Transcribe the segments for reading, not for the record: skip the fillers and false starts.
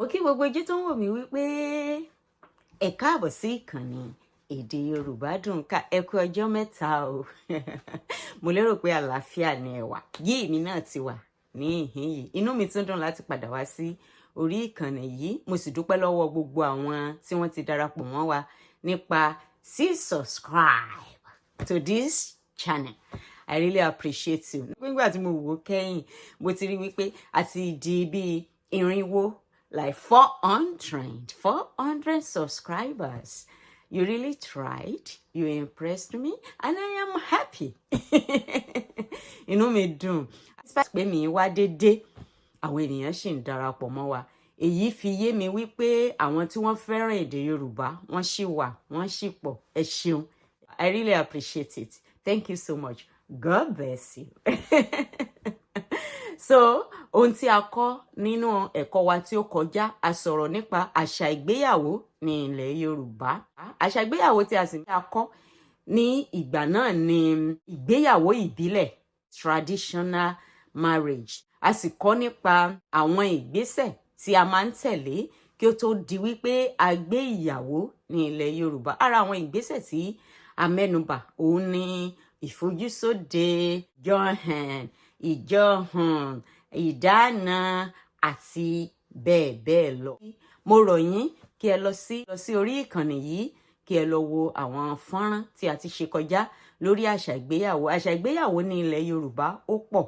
Mo kí gbogbo ojú tó ń wò mí wípé ẹ káàbọ̀ sí ìkànnì Èdè Yorùbá Dùn Ká. Ẹ kú ọjọ́ mẹ́ta o. Mo lérò pé àlàáfíà ni ẹ wà. Yí èmi náà ti wà ní ìhín yìí. Inú mi tún dùn láti padà wá sí orí ìkànnì yìí. Mo sì dúpẹ́ lọ́wọ́ gbogbo àwọn tí wọ́n ti darapọ̀ mọ́ wa nípa sí subscribe to this channel. I really appreciate you. Nígbà tí mo wò ó kẹ́yìn, mo ti rí wípé a ti di bíi 400, like 400 subscribers. You really tried, you impressed me, and I am happy. Inú mi dùn pé mi wá dédé, àwọn ènìyàn sì ń darapọ̀ mọ́ wa. Èyí fi yé mi wípé àwọn tí wọ́n fẹ́ràn èdè Yorùbá, wọ́n sì wà, wọ́n sì pọ̀. Ẹ ṣeun. I really appreciate it. Thank you so much. God bless you. So ohun tí a kọ́ nínú ẹ̀kọ́ wa tí ó kọjá, a sọ̀rọ̀ nípa àṣà ìgbéyàwó ní ilẹ̀ Yorùbá. Àṣà ìgbéyàwó tí a sì a kọ́ ní ìgbà náà ni ìgbéyàwó ìbílẹ̀, traditional marriage. A sì kọ́ nípa àwọn ìgbésẹ̀ tí a máa ń tẹ̀lé kí ó tó di wípé a gbé ìyàwó ní ilẹ̀ Yorùbá. Ara àwọn ìgbésẹ̀ tí a mẹ́nubà òun ni ìfojúsóde, jọhàn, ìjọhàn, ìdáná àti bẹ́ẹ̀ bẹ́ẹ̀ lọ. Mo rọ̀ yín kí ẹ lọ sí orí ìkànnì yìí, kí ẹ lọ wo àwọn fọ́nrán tí a ti ṣe kọjá lórí àṣà ìgbéyàwó. Àṣà ìgbéyàwó ní ilẹ̀ Yorùbá ó pọ̀.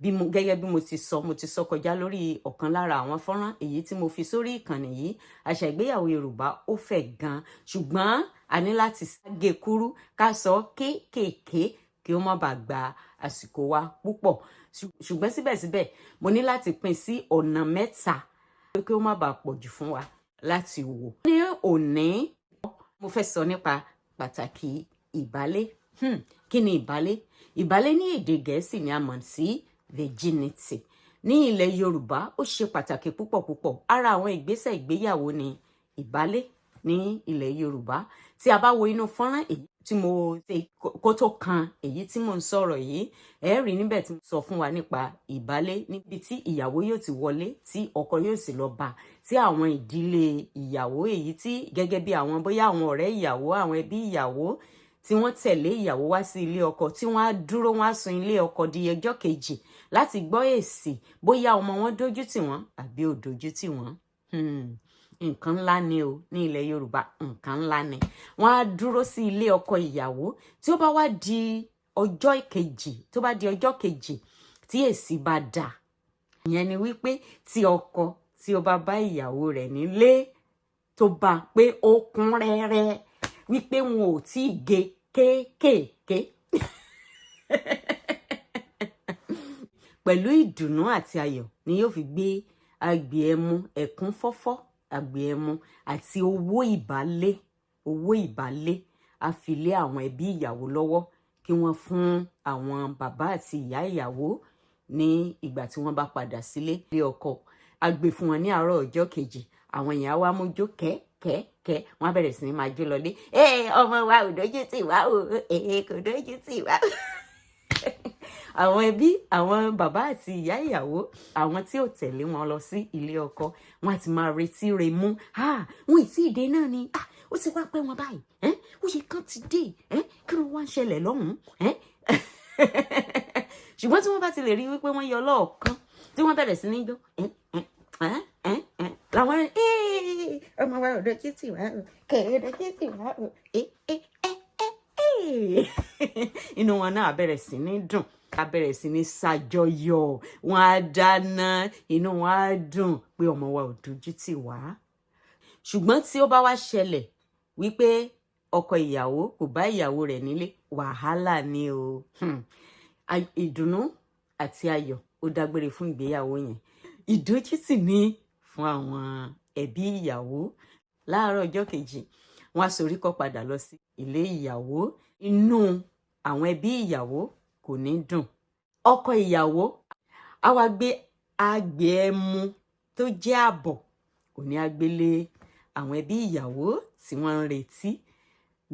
Bí mo gẹ́gẹ́ bí mo ti sọ, mo ti sọ kọjá lórí ọ̀kan lára àwọn fọ́nrán èyí tí mo fi sórí ìkànnì yìí, àṣà ìgbéyàwó Yorùbá ó fẹ̀ gan, ṣùgbọ́n a ní láti gé kúrú, ká sọ kéékèèké kí ó má bàa gba àsìkò wa púpọ̀. Ṣùgbọ́n síbẹ̀síbẹ̀, mo ní láti pín sí ọ̀nà mẹ́ta kí ó má bàa pọ̀ jù fún wa láti wò. Ní òní, mo fẹ́ sọ nípa pàtàkì ìbálé. Kí ni ìbálé? Ìbálé ní èdè Gẹ̀ẹ́sì ni a mọ̀ sí virginity. Ní ilẹ̀ Yorùbá, ó ṣe pàtàkì púpọ̀ púpọ̀. Ara àwọn ìgbésẹ̀ ìgbéyàwó ni ìbálé ní ilẹ̀ Yorùbá. Tí a bá wo inú fọ́nrán èyí tí mo ṣe kó tó kan èyí tí mo ń sọ̀rọ̀ yìí, ẹ rí níbẹ̀ tí mo sọ fún wa nípa ìbálé, níbi tí ìyàwó yóò ti wọlé, tí ọkọ yóò sì lọ bá, tí àwọn ìdílé ìyàwó, èyí tí gẹ́gẹ́ bí àwọn, bóyá àwọn ọ̀rẹ́ ìyàwó, àwọn ẹbí ìyàwó tí wọ́n tẹ̀lé ìyàwó wá sí ilé ọkọ, tí wọ́n á dúró, wọ́n á sùn ilé ọkọ di ọjọ́ kejì láti gbọ́ èsì bóyá ọmọ wọn dójú tì wọ́n àbí ò dójú tì wọ́n. Nǹkan ńlá ni o ní ilẹ̀ Yorùbá, nǹkan ńlá ni. Wọ́n á dúró sí ilé ọkọ ìyàwó. Tí ó bá wá di ọjọ́ kejì, tó bá di ọjọ́ kejì, tí èsì bá dà, ìyẹn ni wípé tí ọkọ tí ó bá bá ìyàwó rẹ̀ nílé, tó bá pé ó kún rẹ́rẹ́, wípé wọn ò tí ì gé kéékèèké, pẹ̀lú ìdùnnú àti ayọ̀ ni yóò fi gbé agbè ẹmu ẹ̀kún fọ́fọ́, agbè ẹmu àti owó ìbálé. Owó ìbálé á fi lé àwọn ẹbí ìyàwó lọ́wọ́ kí wọ́n fún àwọn bàbá àti ìyá ìyàwó ní ìgbà tí wọ́n bá padà sílé ilé ọkọ. Á gbé fún wọn ní àárọ̀ ọjọ́ kejì. Àwọn èèyàn á wá mú jó kẹ́kẹ́kẹ́, wọ́n á bẹ̀rẹ̀ sí ní máa jó lọlé. Ee, ọmọ wa ò dójú tì wá o, ee, kò dójú tì wá. Àwọn ẹbí, àwọn bàbá àti ìyá ìyàwó, àwọn tí ò tẹ̀lé wọn lọ sí ilé ọkọ, wọn á ti máa retí remú. Wọn ì tí ì dé náà ni ó ti wá pẹ́ wọn báyìí. Ó yẹ kán ti dé. Kí ló wá ń ṣẹlẹ̀ lọ́hùn-ún? Ṣùgbọ́n tí wọ́n bá ti lè rí wípé wọ́n yọ lọ́ọ̀kan, tí wọ́n bẹ̀rẹ̀ sí ní jó làwọn, ọmọ wa ò dójú tì wá o, kò dójú tì wá o, inú wọn náà bẹ̀rẹ̀ sí ní dùn, á bẹ̀rẹ̀ sí ní ṣàjọyọ̀, wọn á dáná, inú wọn á dùn pé ọmọ wa ò dójú tì wá. Ṣùgbọ́n tí ó bá wá ṣẹlẹ̀ wípé ọkọ ìyàwó kò bá ìyàwó rẹ̀ nílé, wàhálà ni o. Ìdùnnú àti ayọ̀ ó dágbére fún ìgbéyàwó yẹn. Ìdójútì ní fún àwọn ẹbí ìyàwó. Láàárọ̀ ọjọ́ kejì, wọ́n á sorí kọ́ padà lọ sí ilé ìyàwó. Inú àwọn ẹbí ìyàwó kò ní dùn. Ọkọ ìyàwó á wá gbé àgbè ẹmu tó jẹ́ àbọ̀, kò ní agbélé àwọn ẹbí ìyàwó tí wọ́n ń retí,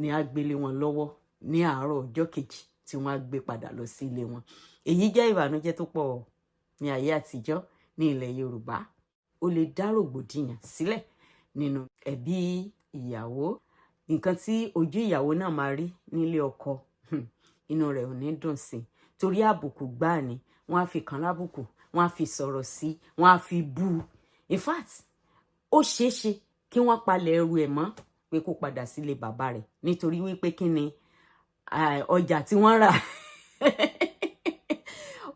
ní agbélé wọn lọ́wọ́ ní àárọ̀ ọjọ́ kejì tí wọ́n á gbé padà lọ sí ilé wọn. Èyí jẹ́ ìbànújẹ́ tó pọ̀ ní ayé àtijọ́ ní ilẹ̀ Yorùbá. Ó lè dá rògbòdìyàn sílẹ̀ nínú ẹbí ìyàwó. Nǹkan tí ojú ìyàwó náà máa rí nílé ọkọ, inú rẹ̀ ò ní dùn sí, torí àbùkù gbáà ni. Wọ́n á fi kàn lábùkù, wọ́n á fi sọ̀rọ̀ sí, wọ́n á fi bú u. In fact, ó ṣeé ṣe kí wọ́n palẹ̀ ẹrù ẹ̀ mọ́ pé kó padà sílé bàbá rẹ̀, nítorí wípé kí ni ọjà tí wọ́n rà?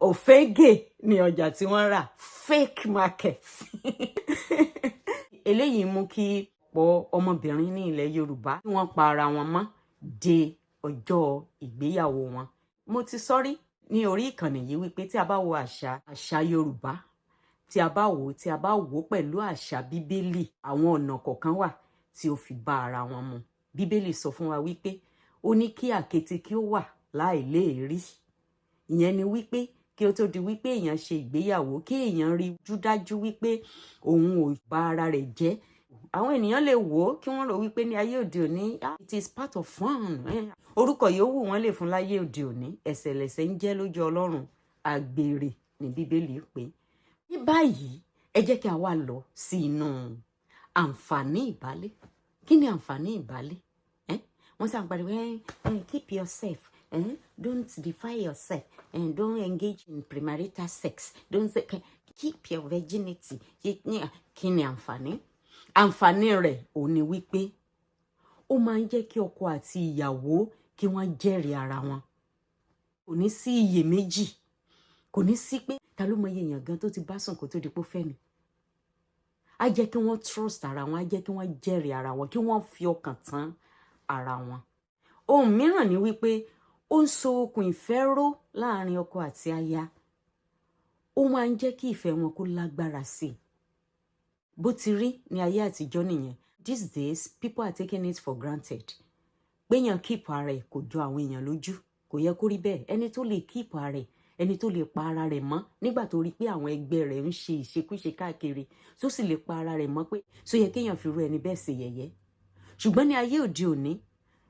Òfégè ni ọjà tí wọ́n rà, fake market. Eléyìí mú kí ọ̀pọ̀ ọmọbìnrin ní ilẹ̀ Yorùbá kí wọ́n pa ara wọn mọ́ de ọjọ́ ìgbéyàwó wọn. Mo ti sọrí ní orí ìkànnì yìí wípé tí a bá wo àṣà Yorùbá, tí a bá wò pẹ̀lú àṣà Bíbélì, àwọn ọ̀nà kọ̀ọ̀kan wà tí ó fi bá ara wọn mu. Bíbélì sọ fún wa wípé ó ní kí àkéte kí ó wà láìléèrí. Ìyẹn ni wípé kí ó tó di wípé èèyàn ṣe ìgbéyàwó, kí èèyàn rí dájú wípé òun ò bá ara rẹ̀ jẹ́. Àwọn ènìyàn lè wò ó kí wọ́n rò wípé ní ayé òde òní, it is part of fun. Orúkọ yòówù wọ́n lè fún láyé òde òní, ẹ̀ṣẹ̀ ń jẹ́ lójú Ọlọ́run. Àgbèrè ní Bíbélì pé. Ní báyìí, ẹ jẹ́ kí a wá lọ sí inú àǹfààní ìbálé. Kí ni àǹfààní ìbálé? Wọ́n sàn pariwo, "Keep yourself, don't defile yourself, don't engage in premarital sex, don't say, keep your virginity." Kí ni àǹfààní? Àǹfààní rẹ̀ ò ní wípé ó máa ń jẹ́ kí ọkọ àti ìyàwó kí wọ́n jẹ́rìí ara wọn. Kò ní sí iyèméjì, kò ní sí pé ta ló mọ iye èèyàn gan tó ti bá sùn kó tó di pé ó fẹ́ mi. Á jẹ́ kí wọ́n trust ara wọn, á jẹ́ kí wọ́n jẹ́rìí ara wọn, kí wọ́n fi ọkàn tán ara wọn. Ohun mìíràn ni wípé ó ń so okùn ìfẹ́ ró láàrin ọkọ àti aya. Ó máa ń jẹ́ kí ìfẹ́ wọn kó lágbára sí i. Bó ti rí ní ayé àtijọ́ nìyẹn. These days, people are taking it for granted. Péyàn keep ara ẹ̀ kò jọ àwọn èèyàn lójú. Kò yẹ kó rí bẹ́ẹ̀. Ẹni tó lè keep ara ẹ̀, ẹni tó lè pa ara rẹ̀ mọ́ nígbà tó rí pé àwọn ẹgbẹ́ rẹ̀ ń ṣe ìṣekúṣe káàkiri, tó sì lè pa ara rẹ̀ mọ́, pé só yẹ kéèyàn fi ru ẹni bẹ́ẹ̀ ṣe yẹ̀yẹ́? Ṣùgbọ́n ní ayé òde òní,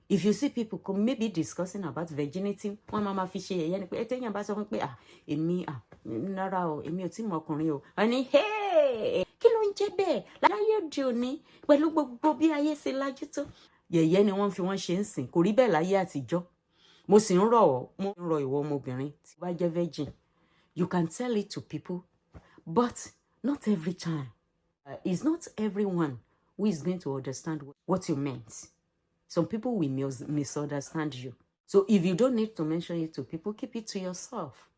if you see people come maybe discussing about virginity, wọ́n máa ma fi ṣe yẹ̀yẹ́ ni pé ẹtẹ́yìn bá sọ fún pé, "Ah, èmi, ah, rárá o, èmi ò tí mọ ọkùnrin o," wọ́n ní, "Hey, kí ló ń jẹ́ bẹ́ẹ̀ láyé òde òní pẹ̀lú gbogbo bí ayé ṣe lajú tó?" Yẹ̀yẹ́ ni wọ́n fi wọ́n ṣe ń sìn. Kò rí bẹ́ẹ̀ láyé àtijọ́. Mo sì ń rọ̀ ọ́, mo ń rọ ìwọ ọmọbìnrin tí wàá jẹ́ virgin, you can tell it to people, but not every time. It's not everyone who is going to understand what you meant. Some people will misunderstand you. So if you don't need to mention it to people, keep it to yourself.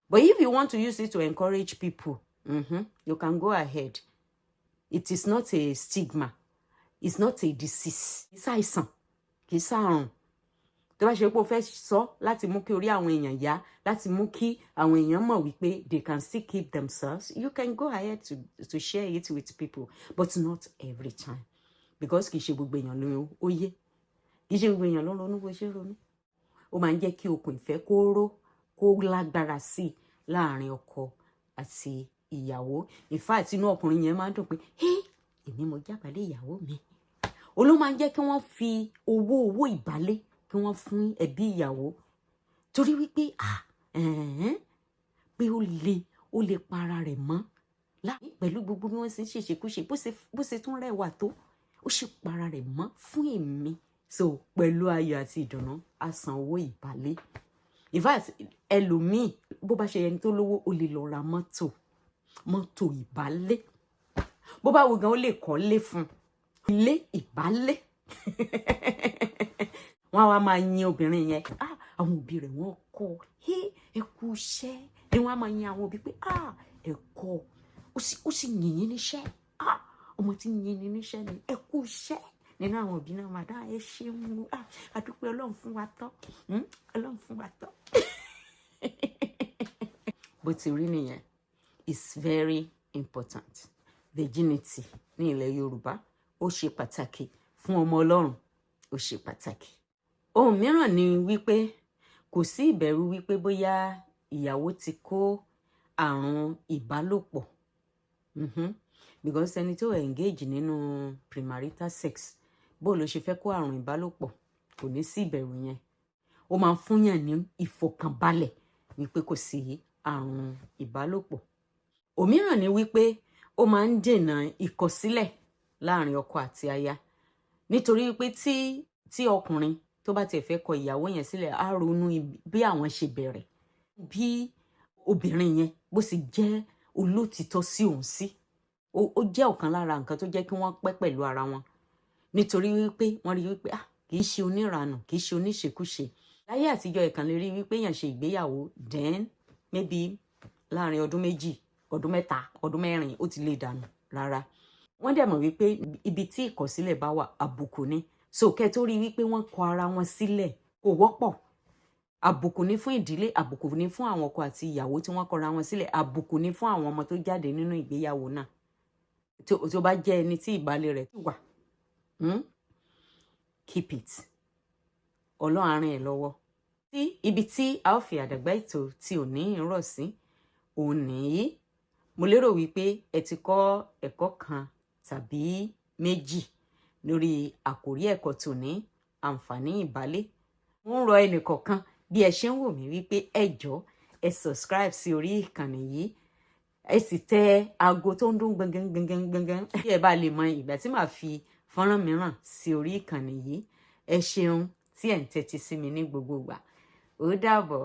But if you want to use it to encourage people, you can go ahead. It is not a stigma, it's not a disease. Kì í ṣàìsàn, kì í ṣàrùn. Tó bá ṣe pé o fẹ́ sọ láti mú kí orí àwọn èèyàn yá, láti mú kí àwọn èèyàn mọ̀ wípé they can still keep themselves, you can go ahead to share it with people, but not every time, because kì í ṣe gbogbo èèyàn ló ó yé, kì í ṣe gbogbo èèyàn ló ń ronú bó ṣe ń ronú. Ó máa ń jẹ́ kí okùn ìfẹ́ kó ró, kó lágbára sí i láàrin ọkọ àti ìyàwó. In fact, inú ọkùnrin yẹn máa ń dùn pé, "Hey, èmi mo jábàálẹ̀ ìyàwó mi." Ó ló máa ń jẹ́ kí wọ́n fi owó ìbálé kí wọ́n fún ẹbí ìyàwó, torí wípé, ah, pé ó lè pa ara rẹ̀ mọ́ pẹ̀lú gbogbo bí wọ́n ṣe ń ṣèṣekúṣe, bó ṣe tún rẹwà tó, ó sì pa ara rẹ̀ mọ́ fún èmi. So pẹ̀lú ayọ̀ àti ìdùnnú, a san owó ìbálé. In fact, ẹlòmíì, bó bá ṣe ẹni tó lówó, ó lè lọ ra mọ́tò ìbálé. Bó bá wù gan, ó lè kọ́lé fún ilé ìbálé. Wọ́n á wá máa yin obìnrin yẹn. Ah, àwọn òbí rẹ̀, wọ́n kọ́ ẹ kú iṣẹ́ ni. Wọ́n á máa yin àwọn òbí pé, "Ah, ẹ kọ́, ó sì yìn yín níṣẹ́. Ah, ọmọ tí ń yin ní níṣẹ́ ni, ẹ kú iṣẹ́." Nínú àwọn òbí náà máa dá, "Ẹ ṣeun, ah, àdúpẹ́, Ọlọ́run fún wa tọ́, Ọlọ́run fún wa tọ́." Bó ti rí nìyẹn. It's very important. Virginity ní ilẹ̀ Yorùbá, ó ṣe pàtàkì fún ọmọ Ọlọ́run, ó ṣe pàtàkì. Ohun mìíràn ni wípé kò sí ìbẹ̀rù wípé bóyá ìyàwó ti kó àrùn ìbálòpọ̀, because ẹni tó engage nínú premarital sex, bó ló ṣe fẹ́ kó àrùn ìbálòpọ̀? Kò ní sí ìbẹ̀rù yẹn. Ó máa ń fúnyàn ní ìfọ̀kànbalẹ̀ wípé kò sí àrùn ìbálòpọ̀. Òmíràn ni wípé ó Ó máa ń dènà ìkọ̀sílẹ̀ láàrin ọkọ àti aya, nítorí wípé tí ọkùnrin tó bá tiẹ̀ fẹ́ kọ ìyàwó yẹn sílẹ̀, á ronú bí àwọn ṣe bẹ̀rẹ̀, bí obìnrin yẹn bó sì jẹ́ olótìtọ́ sí òun sí. Ó jẹ́ ọ̀kan lára nǹkan tó jẹ́ kí wọ́n pẹ́ pẹ̀lú ara wọn, nítorí wípé wọ́n rí wípé, ah, kì í ṣe oníranù, kì í ṣe oníṣekúṣe. Láyé àtijọ́, ẹ kàn lè rí wípé èèyàn ṣe ìgbéyàwó, then maybe láàrin ọdún 2, ọdún 3, ọdún 4, ó ti lè dànù. Rárá, wọ́n dẹ̀ mọ̀ wípé ibi tí ìkọ̀sílẹ̀ bá wà, àbùkù ni. So kẹ́ tó rí wípé wọ́n kọ ara wọn sílẹ̀, kò wọ́pọ̀. Àbùkù ni fún ìdílé, àbùkù ni fún àwọn ọkọ àti ìyàwó tí wọ́n kọra wọn sílẹ̀, àbùkù ni fún àwọn ọmọ tó jáde nínú ìgbéyàwó náà. Tó bá jẹ́ ẹni tí ìbálẹ̀ rẹ̀ wà, Keep it. Ọlọ́run á ràn ẹ́ lọ́wọ́. Tí ibi tí a ó fi àdàgbà ètò tí ò ní rọ̀ sí òun nìyí. Mo lérò wípé ẹ ti kọ́ ẹ̀kọ́ kan tàbí méjì lórí àkòrí ẹ̀kọ́ tòní, àǹfààní ìbálé. Mo ń rọ ẹnìkọ̀ọ̀kan bí ẹ ṣe ń wò mí wípé ẹ jọ̀ọ́, ẹ subscribe sí orí ìkànnì yìí, ẹ sì tẹ aago tó ń dún gbọ̀ngàn gbọ̀ngàn gbọ̀ngàn, kí ẹ bá lè mọ ìgbà tí màá fi fọ́nrán mìíràn sí orí ìkànnì yìí. Ẹ ṣeun tí ẹ̀ ń tẹ́tí sí mi ní gbogbo ìgbà. Ó dàbọ̀.